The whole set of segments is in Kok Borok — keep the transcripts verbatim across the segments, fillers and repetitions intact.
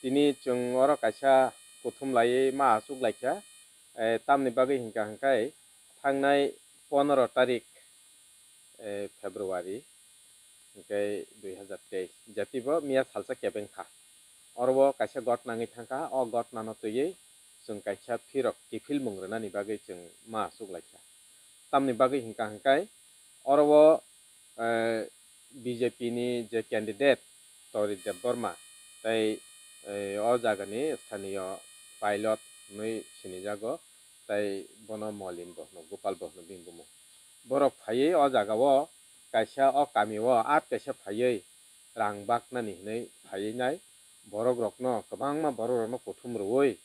Tini chwng oro kaisa kuthum laiwi ma achuk laikha, eh, tamni bagwi hinkha hinkhai thangnai pondro tarik, eh, February, hinkhe dui hazar teis, jatibo miya salsa kebeng kha. Oro o kaisa gotna wngwi thangkha, o gotnano twiwi chwng kaisa phirok kiphilmung rwnani bagwi chwng ma achuk laikha. Tamni bagwi hinkha hinkhai oro o, eh, B J P ni je candidate Torit Debbarma tei, eh, o jagani sthaniyo pilot hwnwi sinijago, tei bono Molin bo hwno, Gopal bo hwno bini bumung. Borok phaiwi o jagao kaisa o kamio at kaisa phaiwi rang baknani hwnwi phaiwi nai, borok rokno kwbangma borok rokno kuthum rwui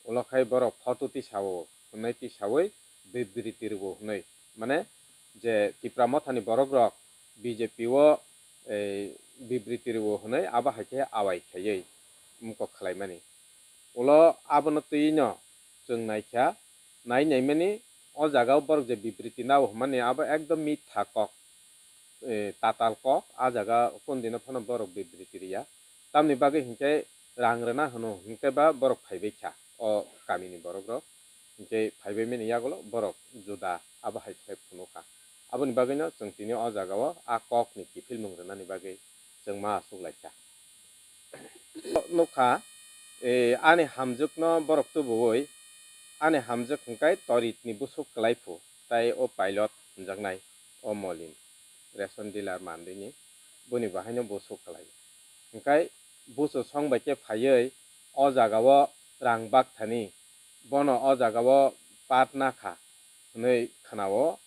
ulo khai borok photo tisao hwnwi tisaui bibriti rwo hwnwi, mane je Tipra Mothani borok rok B J P o, eh, bibriti rwo hwnwi abo hai khe awai khaiwi mokok khlaimani. Ulo abono twiwi no chwng naikha, nai naimani o jaga o borok je bibriti nao hwnmani abo ekdom mitha kok, eh, tatal kok, a jaga kundino phano borok bibriti riya. Tamni bagwi hinkhe rang rwna hwno hinkhe ba borok phaibai kha o kamini borok rok. Hinkhe phaibai mani yagulo borok juda abo hai khe phunukha. Aboni bagwino chwng tini o jagao a kokni kiphilmung rwnani bagwi chwng ma achuk laikha. Nukha, eh, ani hamjwkno borok tubuwi, ani hamjwk hwnkhe Toritni busuk kwlai phu, tai o pilot hwnjaknai, o Molin, ration dealer mandwini, boni bahaino busuk kwlai. Hwnkhe busu song bai khe phaiwi o jagao rang bakthani, bono o jagao part nakha hwnwi khwnao.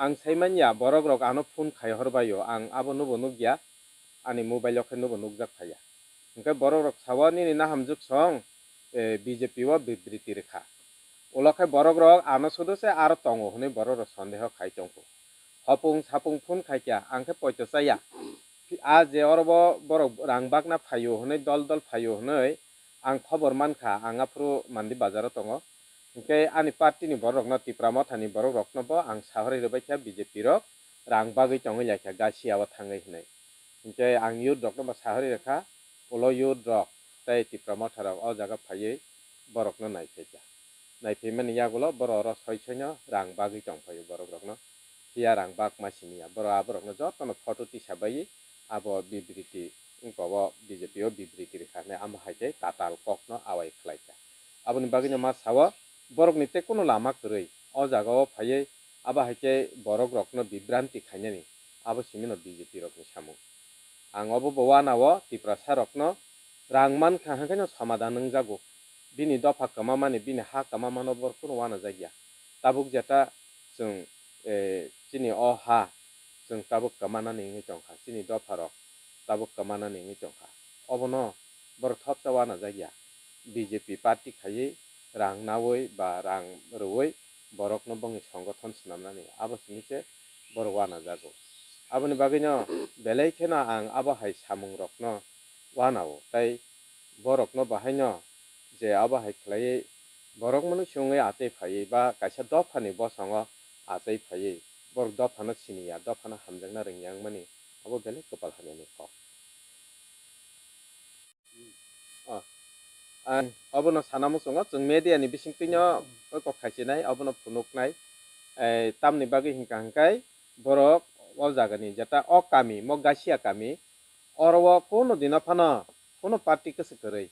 Ang sai manya, borok rok ano phone khai hor baio, ang abo nubo nukya, ani mobile o khe nubo nukjak phaiya. Hwnkhe borok rok sao, "Nini nahamjwk song, eh, B J P o bibriti rwkha." Ulo khe borok rok ano sudo se aro tongo hwnwi borok rok sondeho khai tongkho. Hopung sapung phone khaikya, ang khe poito chaya. A je oro bo borok rang bakna phaio hwnwi, dol dol phaio hwnwi ang khobor mankha, ang aphuru Mandi bazaro tongo. Hinkhe ani party ni borok rokno, Tipra Mothani borok rokno bo ang sahori rwbaikha, B J P rok rang bagwi tongwi laikha Gasia o thangwi hwnwi. Hinkhe ang youth rokno bo sahori rwkha, ulo youth rok tei Tipra Motha rok o jaga phaiwi borokno naiphaikha. Naiphaimani yagulo borok oro soi soino rang bagwi tongphaio borok rokno. Phiya rang bak ma siniya. Borok aborokno jotono photo tisabaiwi abo bibriti wngkha, o B J P o bibriti rwkha hwnwi amo hai khe tatal kokno awai khlaikha. Aboni bagwino ma sao, borokni tei kuno lama kwrwi o jagao phaiwi abo hai khe borok rokno bibranti khainani, abo simino B J P rokni samung. Ang obo bo wanao Tiprasa rokno rang mankha hwnkhe no somadan wngjago. Bini dopha kwmamani, bini ha kwmamano borok kuno wanajakya. Tabuk jeta chwng, eh, chini o ha chwng tabuk kwmanani wngwi tongkha, chini dopha rok tabuk kwmanani wngwi tongkha. Obono borok thopsa wanajakya. B J P party khaiwi rang naui ba rang rwui borokno bongni songothon swnamnani, abo simi se borok wanajago. Aboni bagwino belai kheno ang abo hai samungrokno wanao, tei borokno bahaino je abo hai khlaiwi borok mwnwi se wngwi achai phaiwi ba kaisa dophani bosongo achai phaiwi borok dophano siniya, dophano hamjakna rwngya wngmani, abo belai kwpal hamyani kok. O, ang obono sana muchungo, chwng media ni bisingtwino kok khaisinai, obono phunuknai. Eh, tamni bagwi hinkha hinkhai borok o jagani jeta o kami, mo Gasia kami, oro o kuno dino phano kuno party kwswk kwrwi.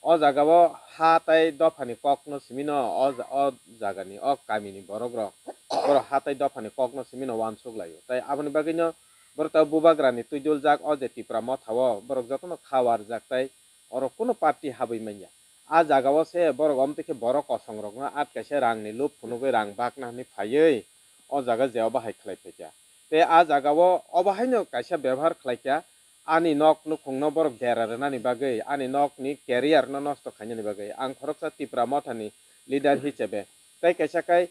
O jagao ha tai dophani kokno simino o ja-, o jagani, o kamini borok rok, borok ha tai dophani kokno simino uansuk laio. Tai aboni bagwino borok ta bubagrani twiduljak, o je Tipra Mothao borok jotono kha warjak, tai oro kuno party habwi manya. A jagao se borok omtwi khe borok kosongrokno at kaisa rangni lup phunugwi rang bakna hwnwi phaiwi o jaga je obo hai khlai phaikha. Tei a jagao obo haino kaisa bebohar khlaikha, ani nok nukhungno borok dera rwnani bagwi, ani nokni career no nosto khainani bagwi ang khoroksa Tipra Mothani leader hisabe, tei kaisa kai,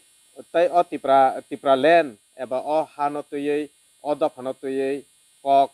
tei o Tipra, Tipraland eba o hano twiwi, o dophano twiwi kok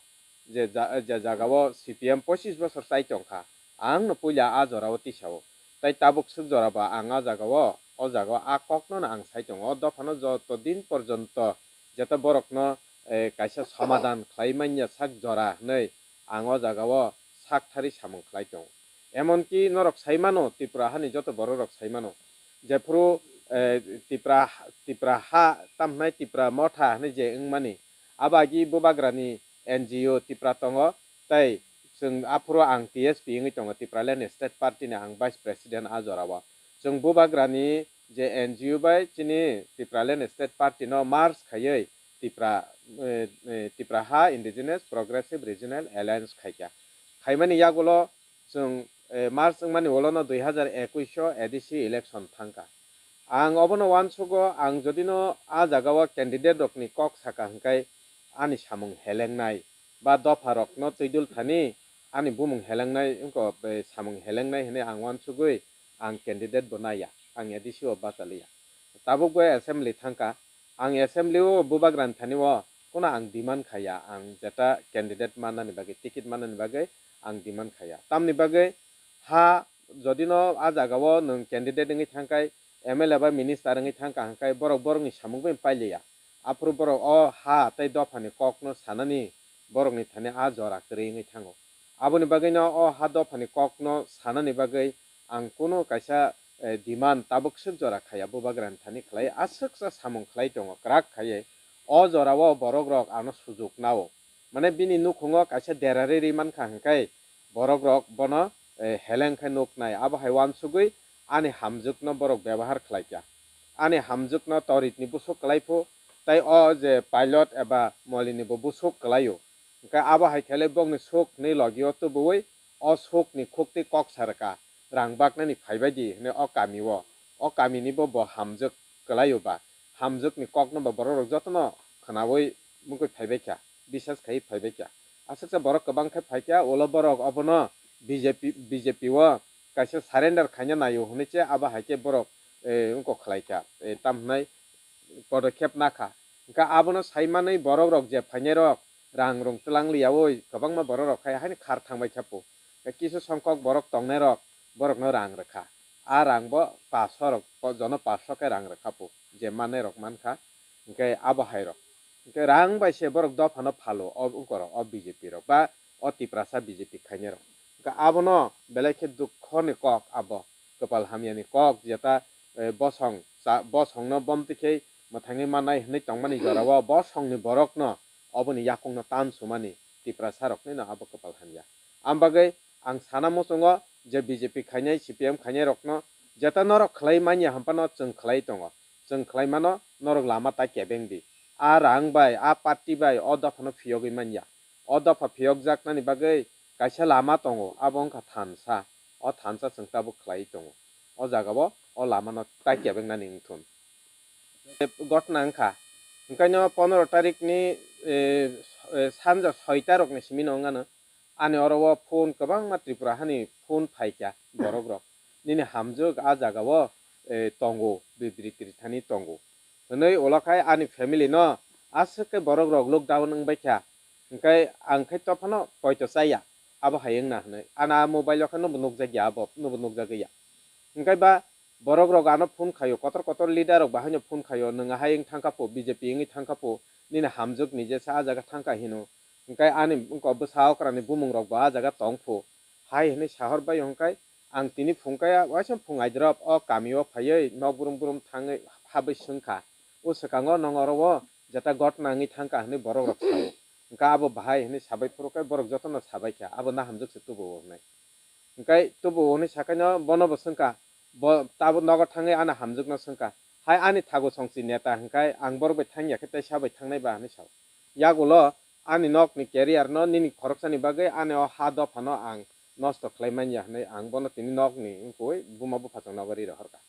je ja-, je jagao C P M pochis bosor chai tongkha, ang no puila a jorao tisao. Tei tabuk swk jora ba ang a jagao, o jagao a kokno no ang sai tongo. O dophano joto din porjonto jeta borokno, eh, kaisa somadan khlai manya sak jora hwnwi ang o jagao sak thari samung khlai tongo. Emonki norok sai mano, Tripura hani joto borok rok sai mano, jephuru, eh, Tipra, Tipra ha, tamhnai Tipra motha hwnwi je wngmani, abagi bubagrani N G O Tipra tongo, tei chwng aphuru ang T S P wngwi tongo, Tipraland State Party ni ang Vice President a jorao. Chwng bubagrani je N G O bai chini Tipraland State Party no merge khaiwi Tipra, eh, eh, Tipra ha Indigenous Progressive Regional Alliance khaikha. Khaimani yagulo chwng, eh, merge wngmani ulo no dui hazar ekwis o A D C election thangkha. Ang obono uansugo, ang jodi no a jagao candidate rokni kok saka hwnkhe ani samung helengnai ba dopha rokno twidul thani ani bumung helengnai wngkha, eh, samung helengnai hwnwi ang uansugwi ang candidate bo naiya, ang A D C o bachaliya. Tabuk bo assembly thangkha, ang assembly o bubagrani thani o kuno ang demand khaiya, ang jeta candidate mannani bagwi, ticket mannani bagwi ang demand khaiya. Tamni bagwi ha jodi no a jagao nwng candidate wngwi thangkhai, M L A ba minister wngwi thangkha hwnkhe borok borokni samung bai pailiya. Aphuru borok o ha tei dophani kokno sanani borokni thani a jora kwrwi wngwi thango. Aboni bagwino o ha dophani kokno sanani bagwi ang kunu kaisa, eh, demand tabuk swk jora khaiya bubagrani thani khlai aswksa samung khlai tongo kwrak khaiwi. O jorao borok rok ano sujuk nao. Mane bini nukhungo kaisa derari ri mankha hwnkhe borok rok bono, eh, heleng khe nuknai. Abo hai uansugwi ani hamjwkno borok bebahar khlaikha. Ani hamjwkno toritni busuk kwlai phu, tei o je pilot eba molini bo busuk kwlaio. Hwnkhe abo hai khe le bokni suk hwnwi logio tubuwi o sukni khukti kok sa rwkha, rang baknani phaibai di hwnwi o kamio. O kamini bo, bo hamjwk kwlaio ba, hamjwkni kokno ba borok rok jotono khwnaui mungkui phaibai kha, bisas khaiwi phaibai kha. Aswksa borok kwbang khe phai kha, ulo borok obono B J P, B J P o kaisa surrender khaina naio hwnwi se abo hai khe borok, eh, wngkok khlai kha, eh, tam hwnai podokhep nakha. Hwnkhe abono sai manwi borok rok je phainai rok rang rung twlang liyaui kwbangma borok rok khai haino khar thangbai kha po. Tei kisa songkok borok tongnai rok borokno rang rwkha. A rang bo paso rok, jono paso khe rang rwkha po, je mannai rok mankha. Hwnkhe abo hai rok. Hwnkhe rang bai se borok dophano phalo o wngkorok, o B J P rok ba o Tiprasa B J P khainai rok. Hwnkhe abono belai khe dukhoni kok abo, kwpal hamyani kok, jeta, eh, bosong cha-, bosongno bomtwi khe mwthangwi mannai hwnwi tongmani jorao bosongni borokno oboni yakungno tan sumani Tiprasa roknino abo kwpal hamya. Am bagwi ang sana muchungo je B J P khainai, C P M khainai rokno jeta norok khlai manya hwnphano chwng khlai tongo. Chwng khlai mano norok lama tai kebeng di. A rang bai, a party bai o dophano phiyogwi manya. O dopha phiyokjaknani bagwi kaisa lama tongo, abo wngkha thansa. O thansa chwng tabuk khlai tongo. O jagao o lamano tai kebengnani wngthun. Gotna wngkha. Hwnkhaino pondro tarikni, eh, eh, sanja soita rokni simi no wngano. Ani oro o phone kwbangma Tripura hani phone phaikha borok rok. Nini hamjwk a jagao, eh, tongo, bibri tiri thani tongo. Hwnwi ulo khai ani family no aswk khe borok rok lockdown wngbai kha. Hwnkhe ang khe tophano poito chaya, abo hai wngna hwnwi. Ana mobile o khe nobo nukjakya abo, nobo nukjagwi ya. Hwnkhe ba borok rok ano phone khaio, kotor kotor leader rok bahaino phone khaio, nwng ahai wng thangkha po, B J P wngwi thangkha po, nini hamjwk ni jesa a jaga thangkha hino. Hwnkhe ani wngkha bwsa okrani bumung rok bo a jaga tong pho. Hai hwnwi sahor bai hwnkhe ang tini phung kaya, waisa phung aidrop o kamio phaiwi nok brum brum thangwi habwi swngkha. O swkango nwng oro o jeta gotna wngwi thangkha hwnwi borok rok sao. Hwnkhe abo bahai hwnwi sabai phuru khe borok jotono sabai kha, abo nahamjwk se tubu o hwnwi. Hwnkhe tubu o hwnwi sakaino bono bo swngkha, bo tabuk nogo thangwi ani hamjwkno swngkha, "Hai ani thagu songchi neta hwnkhe ang borok bai thangya khe teisa bai thangnai ba?" hwnwi sao. Yagulo ani nokni career no nini khoroksani bagwi ani o ha dophano ang nosto khlai manya hwnwi ang bono tini nokni wngkui buma buphachwng nogo ri rohorkha.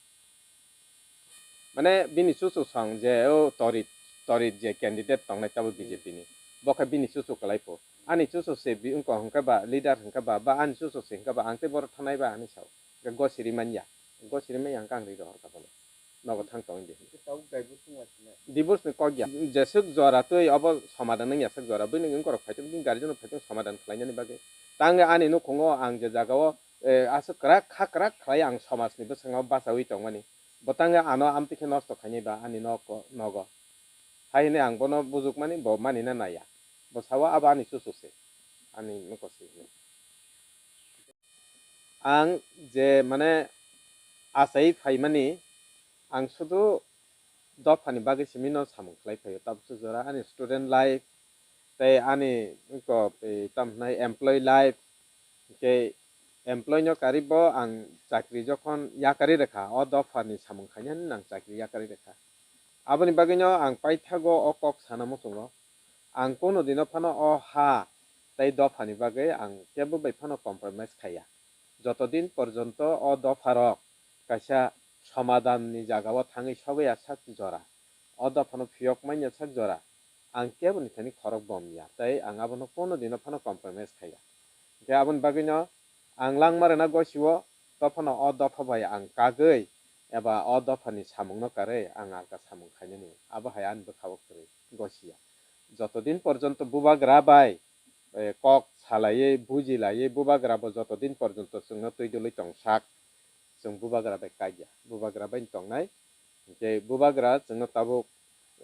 Mane bini chuchuk song je o Torit, Torit je candidate tongnai tabuk B J P ni, bo khe bini chuchuk kwlai pho. Ani chuchuk se bi wngkha hwnkhe ba leader hwnkhe ba, ba ani chuchuk se hwnkhe ba ang tei borok thanai ba hinwi sao. Hwnkhe gosiri manya, gosiri manya hwnkhe ang ri rohor kha bono. Nogo thang tong di. Hwnkhe tabuk divorce wng laisina? Divorce ni kok ya. Jeswk jora twi obo somadan wng ya swk jora. Bini wngkorok phaitung, bini guardian rok phaitung somadan khlainani bagwi. Tangwi ani nukhungo ang je jagao, eh, aswk kwrak, kha kwrak khlai ang somajni bwskango bachaui tongmani. Bo tangwi ano amtwi khe nosto khainai ba ani nok, nogo. Hai hwnwi ang bono bujukmani, bo manina naiya. Bo sao abo ani chuchuk se, ani nokosri hwnwi. Ang je mane achai phaimani, ang sudu dophani bagwi simi no samung khlai phaio. Tabukhe jora ani student life tei ani ko, e, tam hwnai employee life, hwnkhe employee no karwi bo ang chakri jokhon yakarwi rwkha, o dophani samung khainani ang chakri yakarwi rwkha. Aboni bagwino ang paithago o kok sana muchungo. Ang kono dino phano o ha tei dophani bagwi ang kebo bai phano compromise khaiya. Joto din porjonto o dopharok kaisa somadanni jagao thangwi sogwi ya sak jora, o dophano phiyok manya sak jora, ang keboni thani khorok bom ya, tei ang abono kono dino phano compromise khaiya. Hwnkhe aboni bagwino ang langma rwna gosio, dophano o dopha bai ang kagwi eba o dophani samungno karwi ang alka samung khainani, abo hai ani bwkhao kwrwi gosiya. Joto din porjonto bubagra bai, eh, kok salaiwi, bujilaiwi, bubagra bo joto din porjonto chwngno twi dulwi tongsak, chwng bubagra bai kaikya, bubagra bai tongnai. Hwnkhe bubagra chwngno tabuk,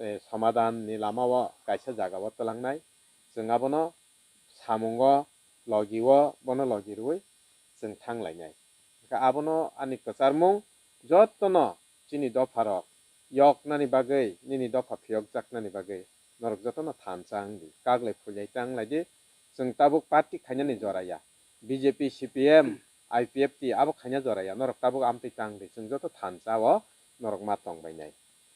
eh, somadan ni lamao kaisa jagao twlangnai. Chwng abono samungo, logio, bono logi rwui chwng thang lainai. Hwnkhe abono ani kwcharmung jotono chini dopharok yoknani bagwi, nini dopha phiyokjaknani bagwi norok jotono thansa wng di, kaglai phuilai ta wng lai di. Chwng tabuk party khainani jora ya, B J P, C P M, I P F T abo khaina jora ya, norok tabuk amtwi ta wng di, chwng joto thansa o norok ma tong bainai.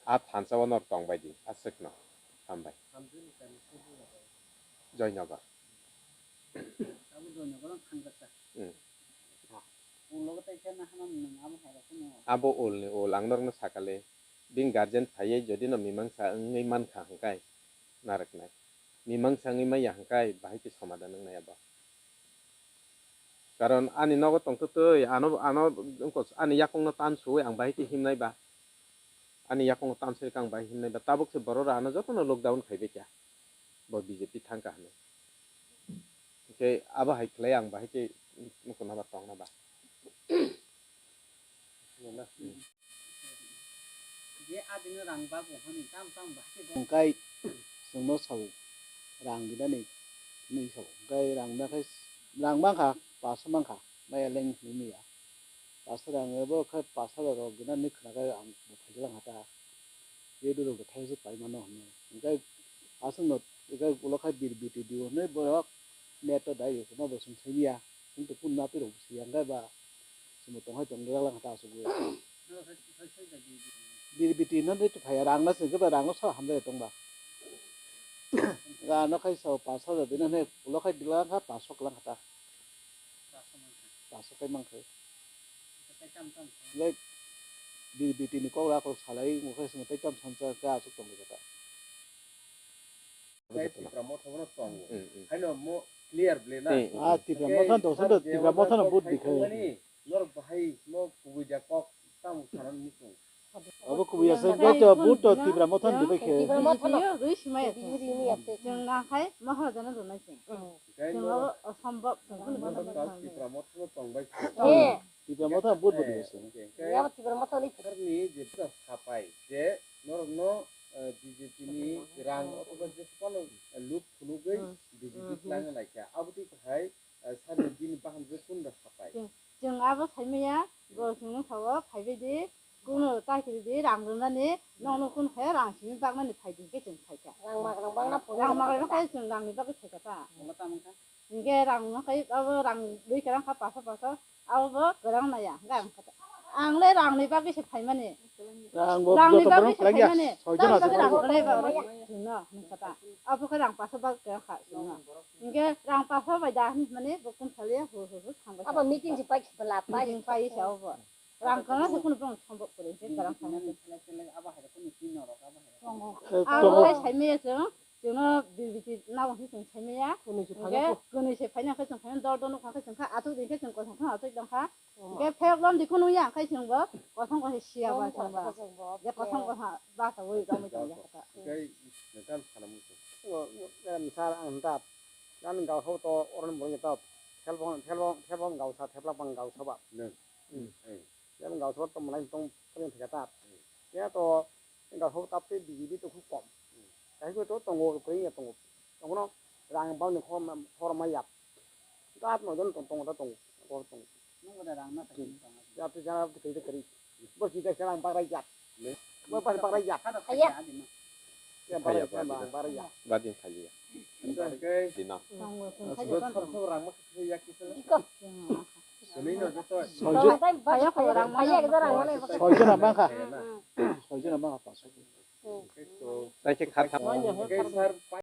A thansa o norok tong bai di, aswkno. Hambai. Joynagar. Abo Joynagar ang thangjakha. Hmm. Ulo tai khe na hwnam nwng abo hai rok no. Abo ulni ul, ang norokno sakale, bini guardian phaiwi jodi no mimangsa wngwi mankha hwnkhe narwknai. Mimangsa wngwi manya hwnkhe bahai khe somadan wngnai abo. Karon ani nogo tongtwtwi ano, ano wngkha ani yakungno tan suwi ang bahai khe himnai ba. Ani yakungno tan suwi khe ang bahai himnai ba. Tabuk se borok rok ano jotono lockdown khaibai kha. Bo B J P thangkha hinwi. Hwnkhe abo hai khlai ang bahai khe nukuna ba tongna ba. Je adino rang bago hwnwi tam tam bahai khe bo. Hwnkhe chwngno sao rang dinani hinwi sao. Hwnkhe rang nakhai rang mankha, paso mankha, maya leng hinwi maya. Paso rang bo khe paso rok dinani khwnakhai ang bo phaikhe lang hata. Ye duro bo thai se pai mano hwnwi. Hwnkhe aswkno hwnkhe ulo khe bir biti dio hwnwi borok net o dai rwkhe ma bo chwng sai maya. Chwng to kun na twi rok si ya hwnkhe ba chwngbo tong hai tong rak lang ta aswk. Bir biti no de to phai rang na se ba rang no sa hamjai tong ba. Rang no khai sa paso da din ne ulo khai dila kha paso klang kha ta. Paso kai mang khai. Like, di, di, tini kok ra kok salai, mo khai sing tei tam samsa ka asuk tong kata. Tei Tipra Motha bono tongo. Mm, mm. Haino mo clear ble na. Mm, mm. Ah, Tipra Motha dosonda, Tipra Motha no vote dikhai. Mani, norok bahai mo kubui ja kok tam sanan muchung. Abo kubui ya sai bai to vote to Tipra Motha ni bai khe. Tipra Motha no. Rui simai. Chwng na khai Maharaja no rwnai chwng. Chwng abo osombob, chwng kunu kunu Tipra Motha no tongbai. Tipra Motha vote bodi gese. Yabo Tipra Motha ni. Ni je sapai je norokno, eh, B J P ni rang othoba je kono luk phunugwi B J P twlangna laikha. Abotwi hai, eh, sani bini bahan je kunra sapai. Chwng abo saimaya, bo chwngno sao phaibai di, kuno ta kiri di, rang rwnani, nokno kun khe rang simi bakmani phai di hwnkhe chwng phaikha. Rang magrang bakna phunukha. Rang magrang khe chwng rangni bagwi phaikha ta. Hwnkhe rang no khai abo rang dui kerang kha paso paso, abo bo kerang naya, hwnkhe ang kha ta. Ang le rangni bagwi se phaimani. Rang bo rangni joto bagwi borok se phaimani. Tamni bagwi rang kwlai ba oro chwngno hwnkha ta. Abo khe rang paso bagwi kerang kha chwngno. Hwnkhe rang paso bai da hinmani bo kun saliya hu hu hu thangbai. Abo meeting se pai bwla pai. Meeting pai se abo. Rang kana se kunu bong sombok kore se garang thang. Abo hai saimaya chwng, chwngno bibiti nabo se chwng saimaya. Kunu se phaina khe chwng phaina dor dor nukha khe chwng kha athuk din khe chwng kosong kha athuk dong kha. Hwnkhe phek lom di kunu ya khai chwng bo kosong kosong siya ba chwng ba. Je kosong kosong ba sa wi romwi tong ya kha. Hwnkhe nokam sana muchung. Nokam sar ang ta. Yang gao ho to orang boleh ta. Thelbong thelbong thelbong gao sa theplak bang gao sa ba. Neng. Hmm. Yang gao sa to malai tong paling thika ta. Hmm. Ya to gao ho tap te B J P to khub kom. Hmm. Kahi ko to tongo kring ya tongo. Tongo no rang bang ni khor ma khor ma yap. Gat no jon tong tong ta tong. Ko tong. Yaptı sana yaptı kıydı kırık. Bu sida sana bakra yat. Bu bakra bakra yat. Aya. Ya bakra yat, bakra yat. Badin khaji. Dina. Iko. Soijona bangkha. Soijona bangkha. Taikhe khatha.